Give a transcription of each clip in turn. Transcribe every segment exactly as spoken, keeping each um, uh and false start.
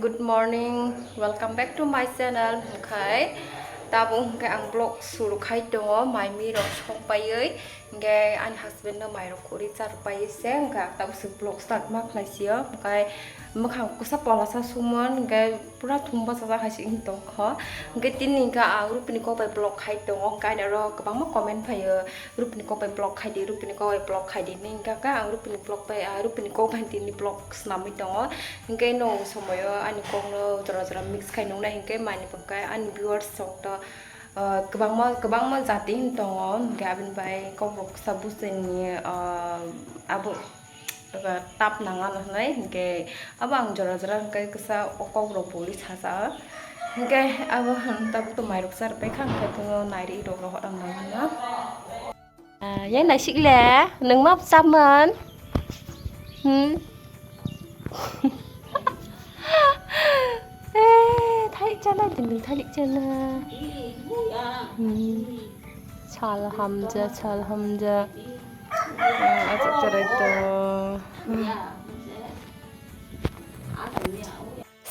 Good morning, welcome back to my channel. Hwnkhe tabuk hwnkhe ang vlog suru khai tongo, mai mi rok song paiwi, hwnkhe ani husband no mai rok khuri char paiwi se, hwnkhe ang tabuk se vlog start ma khlai sio, hwnkhe mwkhang kwsa pola sa sumon, hwnkhe pura thum bachajak hai se wng tongkho, hwnkhe tini hwnkhe ang rupini kok bai vlog khai tongo, hwnkhe ani oro kwbangma comment phaio. Rupini kok bai vlog khai di, Rupini kok bai vlog khai di hinwi hwnkha khe ang Rupini vlog bai, ah, Rupini kok bai tini vlog swnamwi tongo. Hwnkhe no somoio ani kokno jora jora mix khai nuknai hwnkhe manwi hwnkhe ani viewers rok to, ah, kwbangma, kwbangma jati hin tongo. Hwnkhe aboni bai kok rok kisa bujini, ah, abo tap nang ano hinwi hwnkhe abo ang jora jora hwnkhe kisa o kok rok boli sacha. Hwnkhe abo tabuk to mai rok char paikha hwnkhe to nairi rok rohor ang nang ano. Ah, ya naisik le, nwng ma bwchamon? Hmm? Eh, thalik chana, dinding thalik chana. Hmm. Sal hamja, sal hamja. Hmm, achak charai to. Hmm.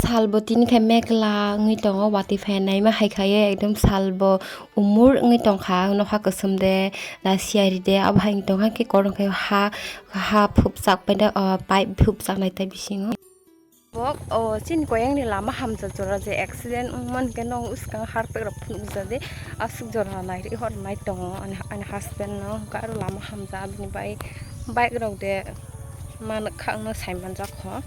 Salbo tini khe mekla wngwi tongo, watwi phainaima hai khaiwi ekdom salbo umur wngwi tongkha, nokha kwchwm de, na siyari de, abo hai wng tongkha khe korong khe ha, ha phupchak paida, o pipe phupchaknai tai bisingo. Bo, o, chini koyangni lama hamjak jora je accident wngmani hwnkhe nok swkang harpek rok phunukjak de, aswk jora nairwi hor nai tongo ani, ani husband no, hwnkhe aro lama hamjak aboni bai bike rok de manwk kha wngno sai manjak kho.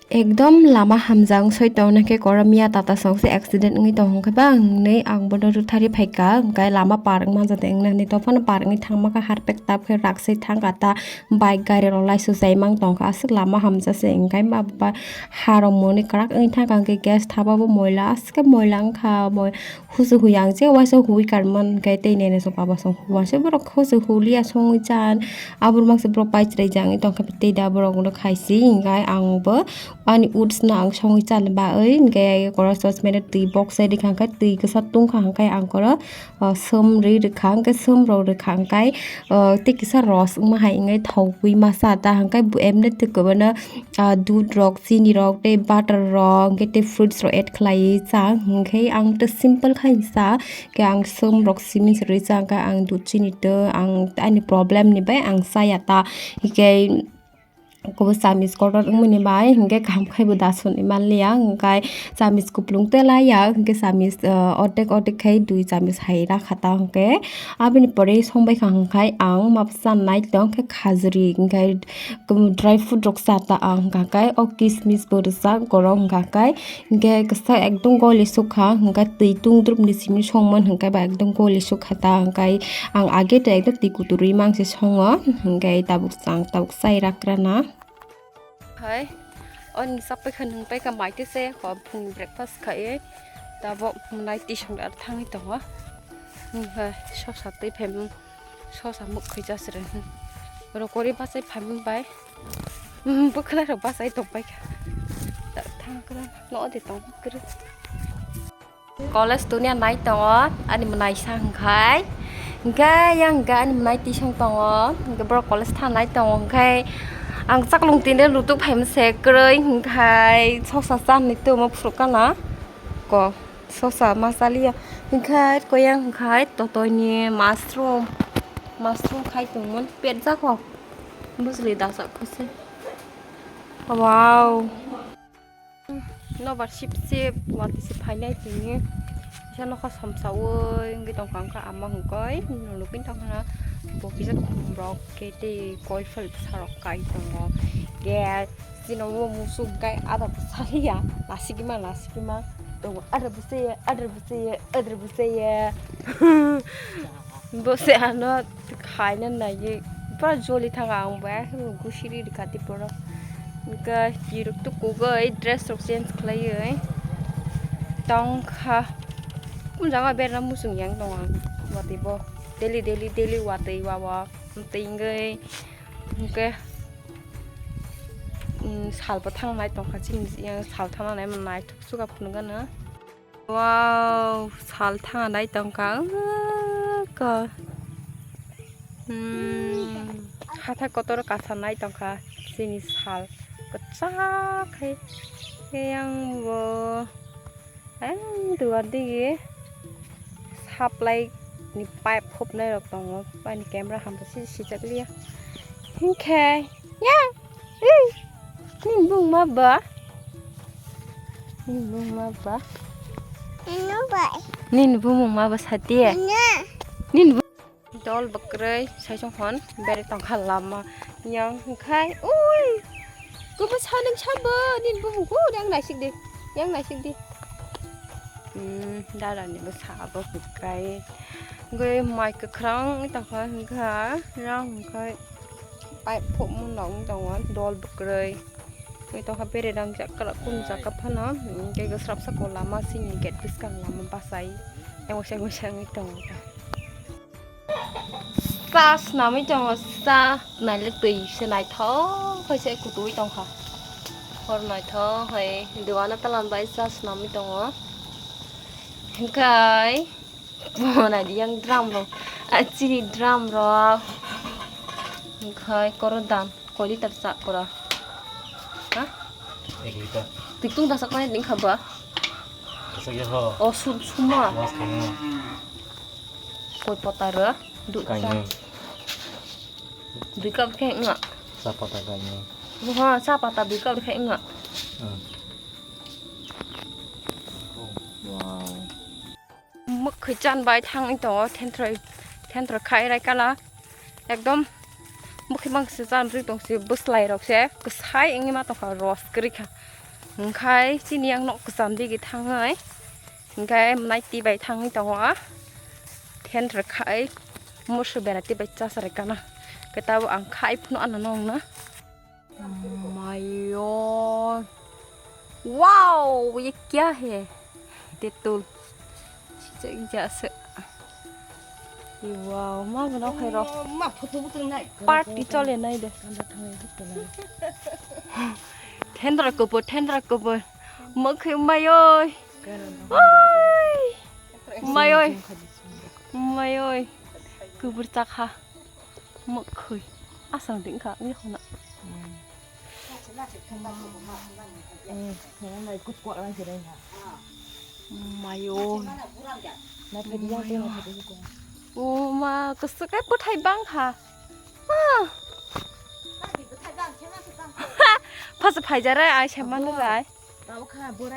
Ekdom lama hamjak wngsoi tong, hwnkhe koro miya tata song se accident wngwi tong, hwnkhe bang hinwi ang bono rwthari phaikha, hwnkhe lama par wngma jat wngna hinwi tongphano par wngwi thangma kha, harpek tap khe raksai thangkha ta, bike gari rok laisuk chai mang tongkha, aswk lama hamjak se, hwnkhe ba, ba, ha rok mwnwi kwrak wngwi thangkha, hwnkhe gas thapa bo moila, aswk khe moila wngkha, moi, Husu hui ang je waisa hui karman hwnkhe tei nene song papa song huwa se borok husu hulia songwi chan. Aboni mangsa borok pai chwrai jangwi tongkha tei da borok no khaisi hwnkhe ang bo ani oats no ang songwi chan bawi hwnkhe koro sosmeno twi box sai rikha hwnkhe twi kwsa tungkha hwnkhe ang koro, ah, sum ri rikha hwnkhe sum rok rikha hwnkhe, ah, tei kisa ros wngma hai wngwi thogwi masa ta hwnkhe emne twi kwbana ah, dudh rok, chini rok, tei butter rok, hwnkhe tei fruits rok add khlaiwi cha, hwnkhe ang tei simple khai cha, hwnkhe ang sum rok simi se rwi cha, hwnkhe ang dudh chini tei ang ani problem ni bai ang chaya ta, hwnkhe kobo chamis kotor wngmani bai hwnkhe kaham khai bo da sunwi manliya, hwnkhe chamis kuplung tei laiya, hwnkhe chamis, ah, ordek ordek khai dui chamis hai rakha ta, hwnkhe aboni pore songbai kha hwnkhe ang mapsa nai tong khe khajri, hwnkhe dry fruit rok cha ta ang hwnkha khe, o kismis bo rwchap, gorok hwnkha khe, hwnkhe kwchak ekdom goli sukha, hwnkhe twi tungdrup ni simi songmani hwnkhe ba ekdom goli sukha ta, hwnkhe ang age to ekdom twi kuturwi mang se songo, hwnkhe tabuk chang tabuk chai rakrana. Hai, o ni chap paikha, nwng paikha, mai twi se, hor phung breakfast khai, tabuk nai twi song thangwi tongo, hwnkhe sosa twi phaimung. Sosa mwkhwi jasre. Rokori bachai phaimung bai. Hmm, bwkhwlai rok bachai tongpai kha. Ta-, thangkra no de tong kwrwi. College tuni nai tongo, ani mwnaisa hwnkhe. Hwnkhe yang hwnkhe ani mwnai tisong tongo. Hwnkhe borok college thangnai tongo hwnkhe ang chaklung tini lutuk phaimse kwrwi hwnkhe sosa chanwi tongmo phuru kana. Ko sosa ma chaliya. Hwnkhe koyang hwnkhe totoini mushroom. Mushroom khai tongmani petjak kho. Bujli dajak kho se. Wow. Nobar sip sip watwi se phainai tini. Kisa nokha somsaui wngwi tongkha, wngkha ama hwnkhe nukgwi tongkha na bo kisa khum rok khe tei koi phal bwsa rok kai tongo. Gas. Chini o musuk gai ada bwsaliya, nasigima, nasigima tongo, ada bwsaya, ada bwsaya, ada bwsaya. Bwsai ano khaina naiwi pura joli thanga ang bai, gusiri rikha tei borok. Hwnkhe kirok tukugwi dress rok change khlaiwi tongkha. Kung jaga berna muchung yang tongo ang watwi bo daily, daily, daily watwi wa o twi wngwi hwnkhe. Mm, salbo thangnai tongkha chini, eh, sal thangna nai naithok suga phunukgana. Wow, sal thangna nai tongkha, wngkha. Hmm, hathai kotor kasa nai tongkha chini sal kwchak khai. Khe yang bo, ayang duar digi supply ni pipe hopnai rok tongo, ani camera hamsa si sijak liya. Hinkhe, yang, ui, nini bumung ma ba? Nini bumung ma ba? Ano bai. Nini bumung ma ba sati? Ano. Nini bu- Dol bwkrwi saisong hwn berwi tongkha lama yang hwnkhe ui kubu saneng sabo nini bumung ku yang naisik di yang naisik di. Hmm, dada ni bwsa abo hwnkhe gwi mai kwkhwrang tongkha hwnkha yang hwnkhe pipe phobmung nong tongo dol bwkrwi. Ui tongkha bere rang jak kwrak kum jak ka phano hwnkhe gw srapsa ko lama sini gate bwskang lama bachai yang uaisa uaisa wngwi tongo. Sa swnamwi tongo, sa nailwk twi se naithok khai se kutui tongkha. Hor naithok hai duana talan bai sa swnamwi tongo. Hwnkhe bo naidi yang drum rok, ah, chini drum rok. Hwnkhe koro dan koi liter cha kora. Ha? Ek liter. Tiktung dasak nai ning kha ba? Dasak ya ho. O sum suma. Mas khamu. Koi pota rw, dui Kainwi. Dui cup khe wngya. Cha pata kainwi. Bo ha, cha pata dui cup khe wngya. Hmm. Wow. Mwkhwi chan bai thangwi tongo, thentroi, thentroi khai rai kala. Ekdom mwkhwi mangse chan rwi tong se, bwslai rok se kwsai wngwi ma tongkha, ros kwrwi kha. Hwnkhe chini yang nok kwcham digi thangwi. Hwnkhe mwnai twi bai thangwi tongo a. Then rwkhai musu bera twi bai chasa rwkana. Khe tabuk ang khai phano ano nongna. Mayo. Wow, ye kya hai? Tetul. Sijak jasa. Wow, ma bono khairo. Ma photo butung nai. Party chole nai de. Thendra kobo, thendra kobo. Mokhe mayoi. Oi! Mayoi! Mayoi! Kubur chakha. Mokhui. Asang ding kha, mi khona. Mayoi! O ma, kwswk khe bwthai bang kha. Ah! Phasa phaijarai, ai se manu rai.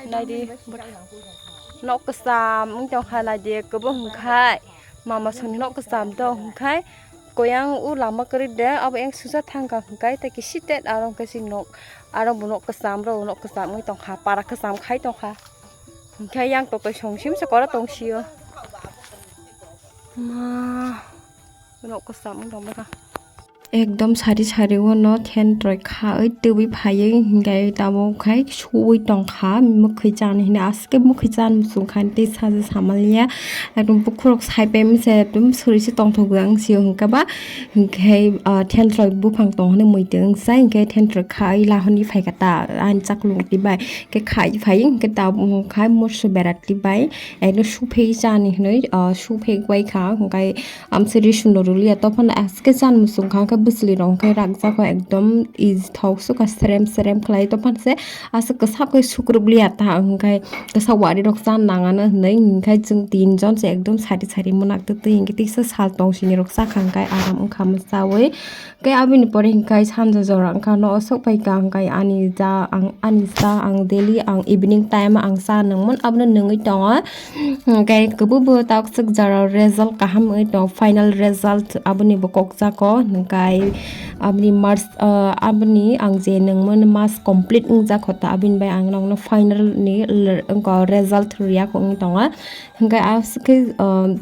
Naidi, nok kwcham wng tongkha, naidi, kwbo hwnkhai mama songni nok kwcham tong hwnkhai koyang o lama kwrwi de, abo yang susa thangkha hwnkhai tei kisi tet aro hwnkhai si nok, aro bo nok kwcham rok, nok kwcham wngwi tongkha, para kwcham khai tongkha hwnkhai yang totoi song simsa kora tongsio. Ma. Nok kwcham wng tong bwkha. Ekdom sari sari o no thentroi khaui tubui phaiwi hinkhe tabuk khai suui tongkha, mwkhwi chan hinwi aske mwkhwi chan muchung kha tei saja samaliya. Ekdom bukhurok sai paimani se ekdom suri se tongthok ang sio hinkhe ba hinkhe, ah, thentroi buphang tong hinwi muitu wngsa hinkhe thentroi khaui lahorni phaikha ta ani chaklong twi bai khe khai phai hinkhe tabuk khai musu berat twi bai ekdom suphei chani hinwi, ah, suphei bai kha hinkhe. Amswrwi suno rwliya, tophano aske chan muchung kha, hwnkhe bwchwlwi rok hwnkhe rakjak kha, ekdom easy thok sukha, srem srem khlai, tophano se aswk kwsap khe sukrup liya ta, hwnkhe kwsa wari rok chan nangano hwnwi, hwnkhe chwng tin jon se ekdom sari sari mwnak twtwi hwnkhe tisa sal tong sini rok chakha, hwnkhe aram wngkha mwchaui. Hwnkhe aboni pore hwnkhe sanja jora wngkha, no aswk pai kha, hwnkhe ani ja ang, ani cha ang daily ang evening time ang cha nangmani, abono nangwi tongo. Hwnkhe kwbangbo tokswk jora result kaham wngwi tongo, final result aboni bo kok jako, hwnkhe aboni marks, ah, aboni ang je nangmani mas complete wngjak kho ta, aboni bai ang nokno final ni result rwya kho wngwi tongo. Hwnkhe aswk khe, ah,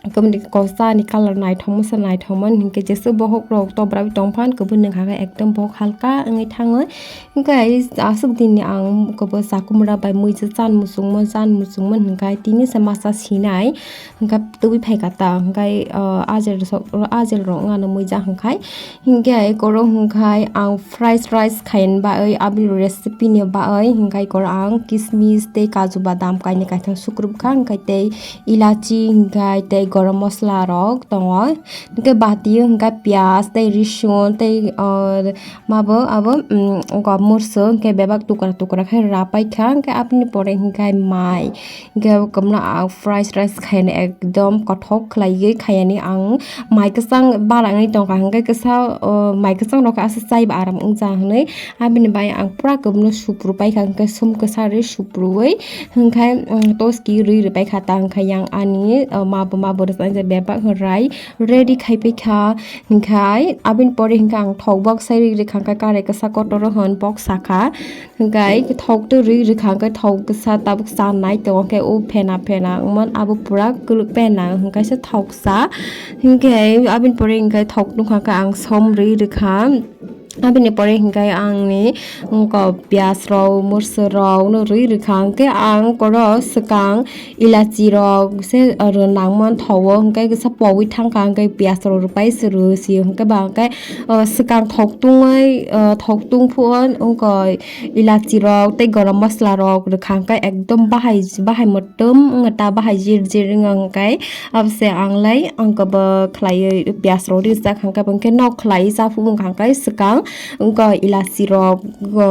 kwbangni kosa ni colour naithokma se naithokmani, hwnkhe jesa bokhok rok tobraui tongphan, kwbangni hwnkhe ekdom bokhok halka wngwi thango. Hwnkhe aswk din ni ang kwbo chakumra bai muicha chan muchungma, chan muchungma hwnkhe tini se masa sinai hwnkhe tubui phaikha ta, hwnkhe, ah, ajel sok, ajel rok wngano muija hwnkhe, hwnkhe eko rok hwnkhe ang fried rice khaina bagwi aboni recipe ni bagwi hwnkhe eko rok ang kismis tei kaju badam kainwi kaitham sukrubkha, hwnkhe tei ilachi hwnkhe tei gorom masala rok tongo. Hwnkhe batio hwnkhe piyaj tei risun tei, ah, mabo abo, mm, wngkha murso hwnkhe bebak tukra tukra khe rapaikha, hwnkhe aboni pore hwnkhe mai. Hwnkhe kwbangma ang fried rice khaina ekdom kothok khlaiwi khayani ang mai kwchang barangwi tongkha, hwnkhe kisa, o, mai kwchang rok khe aswk chaiba aram wngya hwnwi aboni bai ang pura kwbangno supru paikha, hwnkhe sum kwsa rwi supruwi hwnkhe, mm, toski rwi rwpaikha ta hwnkhe yang ani, o, mabo mabo rwchapjak bebak rai ready khaipaikha, hwnkhe aboni pore hwnkhe ang thok boksai rwi rwkha, hwnkhe karai kwsa kotor o hwn boksa kha. Hwnkhe thok twi rwi rwkha, hwnkhe thok kisa tabuk chanai tongo, hwnkhe o phena phena wngmani abo pura kwlwk phena hwnkhe se thok sa. Hwnkhe aboni pore hwnkhe thok nukha khe ang som rwi rwkha. Aboni pore hwnkhe ang ni wngkha piyaj rok, murso rok no rwi rwkha, hwnkhe ang koro swkang elachi rok se aro nangmani thawo, hwnkhe kisa pogwi thangkha, hwnkhe piyaj rok rwpai se rw sio, hwnkhe ba hwnkhe, o, swkang thok tungwi, o, thok tungphuru wngkha elachi rok tei gorom masala rok rwkha, hwnkhe ekdom bahai, bahai mwtwm wngkha ta, bahai jir jir wngkha, hwnkhe abose ang lai ang khe bo khlaiwi piyaj rok rijak, hwnkhe bo hwnkhe nok khlaiwi chaphuru wngkha, hwnkhe swkang wngkha elachi rok, o,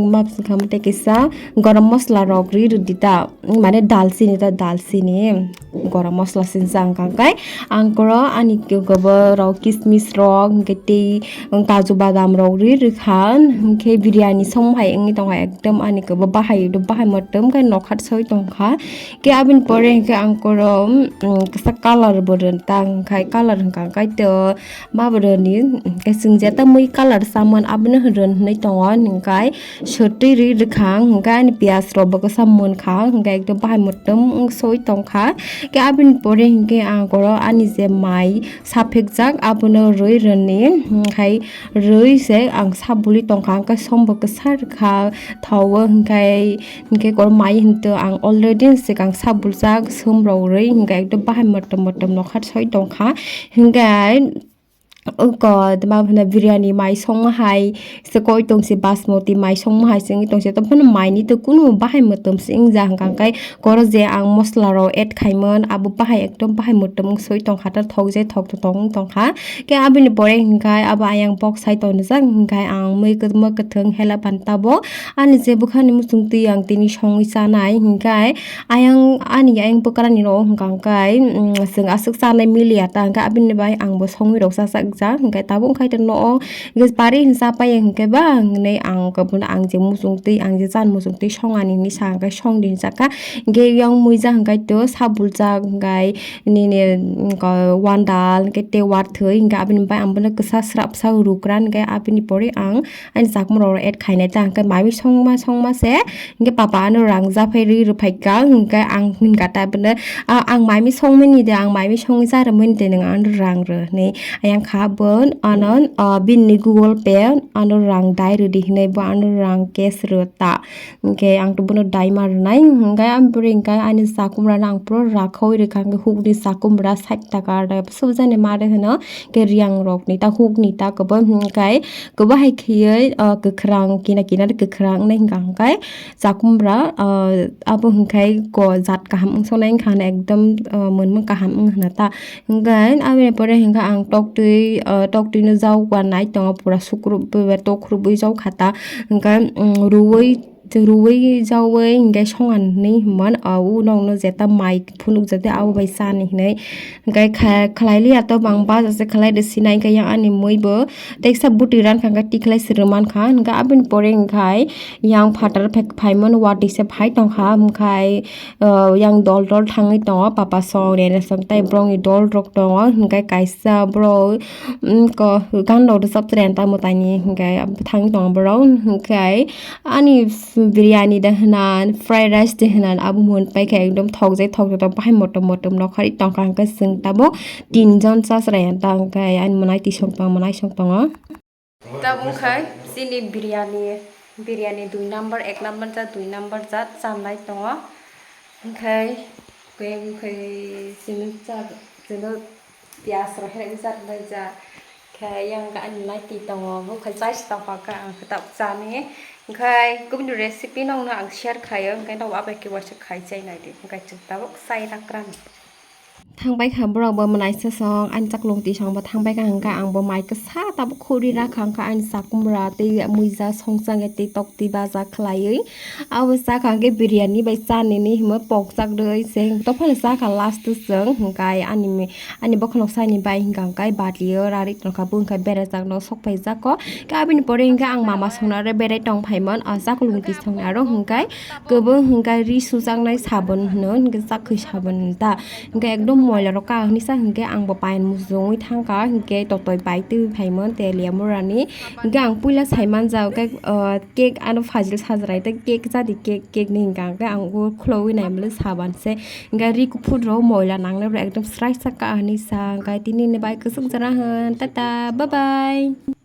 ma tei kisa gorom masala rok ri rwdi ta. Mane dalchini ta, dalchini, gorom masala sinsa wngkha khe ang koro ani gobo rok kismis rok hwnkhe tei kaju badam rok ri rwkha, hwnkhe biryani song hai wngwi tongkha, ekdom ani gobo bahai, bahai mwtwm khe nokha soi tongkha. Khe aboni pore hwnkhe ang koro, um, kisa colour bo rwta, hwnkhe colour wngkha khe to ma bo rwni, hwnkhe chwng jeta mui colour chamani abono rwn hinwi tongo, hwnkhe. Sotwi rwi rwkha, hwnkhe ani piyaj rok bo kisa munkha, hwnkhe ekdom bahai mwtwm wng soi tongkha. Khe aboni pore hwnkhe ang oro ani je mai saphikjak abono rwi rwni, hwnkhe rwi se ang sabuli tongkha, hwnkhe som bo kisa rwkha thawo, hwnkhe, hwnkhe koro mai hinto ang already swkang sabuljak som rok rwi, hwnkhe ekdom bahai mwtwm mwtwm nokha soi tongkha, hwnkhe. Oko, tma hwnwi biryani mai songma hai se koi tong se, basmati mai songma hai se wngwi tong se, tamo phano mai ni to kunu bahai mwtwm se wngya hwnka hwnkhe koro je ang masala rok add khaimani abo bahai ekdom bahai mwtwm wng soi tongkha, ta thok je thok to tong wng tongkha. Khe aboni pore hwnkhe abo ayang boksai tongjak, hwnkhe ang mui kwthwng hela phan tabok ani je bwkhani muchung twi ang tini songwi chanai hwnkhe. Ayang ani ayang bwkrani rok hwnka hwnkhe, mm, chwng aswk chanai miliya ta hwnkhe aboni bai ang bo songwi rok chachak jak hwnkhe tabuk khai ta no o hwnkhe pari hinwi cha pai ya hwnkhe ba hwnwi ang khe bono ang je muchung twi ang je chan muchung twi song ani hinwi sa hwnkhe song di hinwi cha kha hwnkhe yang muija hwnkhe to sabuljak hwnkhe nini, mm, ko wandal hwnkhe tei warthwi hwnkhe aboni bai ang bono kwsa srapsa rukra hwnkhe aboni pore ang ani chakmung rok add khainai ta hwnkhe mai songma songma se. Hwnkhe papa ano rang japhai rwi rwphaikha, hwnkhe ang hwnkha ta bwno, "Ah, ang mai mi songmani de, ang mai mi songwi cha rwmani de, nwng ano rang rw," hinwi. Ayang kha bo ano, ah, bini Google Pay ano rang dai rwdi hinwi bo ano rang cash rw ta. Hwnkhe ang to bono dai ma rwnai, hwnkhe ang bwrwi hwnkhe ani chakumrano ang pura rakhaui rwkha, hwnkhe hukni chakumra sait taka aro sobjani ma de hwno, hwnkhe riyang rokni ta hukni ta kwbangkhe. Kwbahai khiyui, ah, kwkhwrang kina kina de kwkhwrang wngnai hwnkha hwnkhe chakumra, ah, abo hwnkhe ko jat kaham wngsonai wngkha hwnwi ekdom, ah, mwnmung kaham wng hwna ta. Hwnkhe aboni pore hwnkhe ang toktwi, ah, toktwino jao nai tongo pura sukrubwi ba tokrubwi jao kha ta. Hwnkhe, mm, ruwi, ruwi jaui hwnkhe songan hinwi hwnmani, ah, o nokno jeta mai phunukjak tei abo bai chani hinwi. Hwnkhe kha-, khlai liya to bang baja se khlai de sinai khe yang ani mui bo teksa bwtwi ran kha hwnkhe tikhlai se rwman kha hwnkhe aboni pore hwnkhe yang phatar phai-, phaimani watwi se phai tongkha hwnkhe, ah, yang dol dol thangwi tongo papa song rene song tei borokni dol rok tongo hwnkhe kaisa borok, mm, ko gan rok rwchap tongo tamo taini hwnkhe thangwi tongo borok hwnkhe ani biryani de hwnan, fried rice de hwnan, abo mwnwi paikha ekdom thokjak thokjak tok bahai motom motom nokharwi tongkha hwnkhe chwng tabuk tinjon chachrai ta hwnkhe ani mwnai tisong tongo, mwnai song tongo. Tabuk khai chini biryani, biryani dui number, ek number jat, dui number jat chanai tongo. Hwnkhe, hwnkhe chini cha, chini piyaj rok hai jak bai jak. Khe yang ani naiti tongo, bo khai chai si tongkha khe ang khe tabuk chani. Hwnkhe kubuni recipe nokno ang share khaio, hwnkhe nokbo abai khe waisa khai chai naidi, hwnkhe chwng tabuk chai rakrani. Thangbai kha borok bo mwnaisa song, ani chaklong tisong bo thangbai kha, hwnkhe ang bo mai kisa tabuk khuri rakha, hwnkhe ani chakumra tei muija songchang tei tok twi baja khlaiwi. Abo chakha hwnkhe biryani bai chanini hinwi pokchak rwi se, dophano chakha last o chwng, hwnkhe ani, ani bokhorok sani bai hwnkha hwnkhe batio rari tongkha, bo hwnkhe berajak no sok phaijak kho. Khe aboni pore hwnkhe ang mama songna aro berai tong phaimon, o chaklong tisong aro hwnkhe kwbwng hwnkhe ri sujaknai sabon hwno, hwnkhe chakhwi sabon ta. Hwnkhe ekdom moila rok ka hwnwi sa hwnkhe ang bo payan muchungwi thangkha, hwnkhe totoi pai twi phaimon tei lemurani. Hwnkhe ang puila saimanjak, hwnkhe, o, cake ano phajil sajrai tei cake jadi cake, cake ni hwnkha hwnkhe ang o khulogwi naimani saban se. Hwnkhe ri kuphur rok moila nangnai rok ekdom srai sa ka hwnwi sa, hwnkhe tini ni bai kwchwng jora hwn, tata, bye bye.